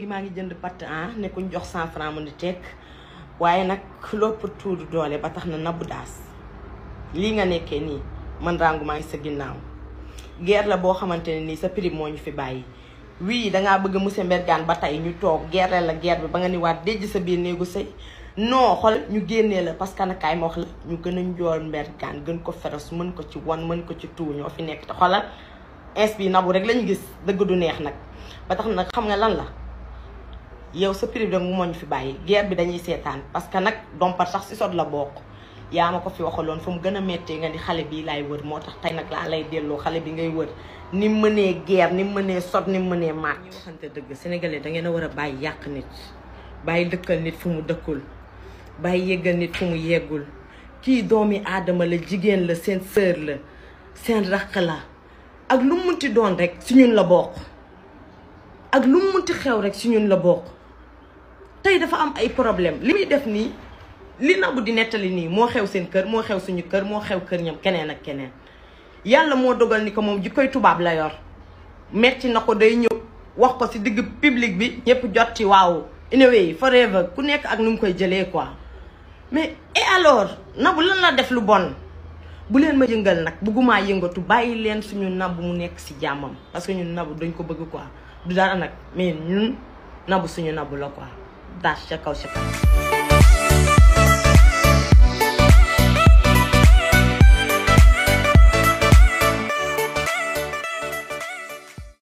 maa ngi jënd patt ne kuñ jox 100 francs mu di tekk waaye nag lopp tuudu doole ba tax na Nabou Dash lii nga nekkee nii man Rangou maa ngi sa ginnaaw guerre la boo xamante ne nii sa prix moo ñu fi bàyyi wii dangaa bëgg monsieur Mbergane ba tey ñu toog guerre la guerre bi ba nga ni waat déj sa biir néegu sëy non xool ñu génnee la parce que nakaay ma wax la ñu gën a njool Mbergane gën ko feros mën ko ci wan mën ko ci tuu ñoo fi nekk te xoolal ins bi Nabou rek lañu gis dëgg du neex nag ba tax nag xam nga lan la yow sa prix rek moo ñu fi bàyyi guerre bi dañuy seetaan parce que nag dompat sax si sot la bokk yaa ma ko fi waxaloon fu mu gën a méttee nga ni xale bii laay wër moo tax tey nag laa lay delloo xale bi ngay wër ni mu mënee guerre ni mu mënee sot ni mu mënee maat. ñu waxante dëgg sénégalais da ngeen a war a bàyyi yàq nit bàyyi dëkkal nit fu mu dëkkul bàyyi yeggal nit fu mu yeggul kii doomi aadama la jigéen la seen sœur la seen rakk la ak lu mu munti doon rek si ñun la bokk ak lu mu munti xew rek si ñun la bokk tey dafa am ay problème li muy def nii li Nabou di nettali nii moo xew seen kër moo xew suñu kër moo xew kër ñam keneen ak keneen yàlla moo dogal ni ko moom ji koy tubaab la yor metti na ko day ñëw wax ko si digg public bi ñëpp jot ci waaw anyway forever ku nekk ak nu mu koy jëlee quoi mais et alors Nabou lan la def lu bon bu leen ma yëngal nag bëggumaa yëngatu bàyyi leen suñu Nabou mu nekk si jàmmam parce que ñun Nabou dañ ko bëgg quoi du dara nag mais ñun Nabou suñu Nabou la quoi Dash ca kaw ca kaw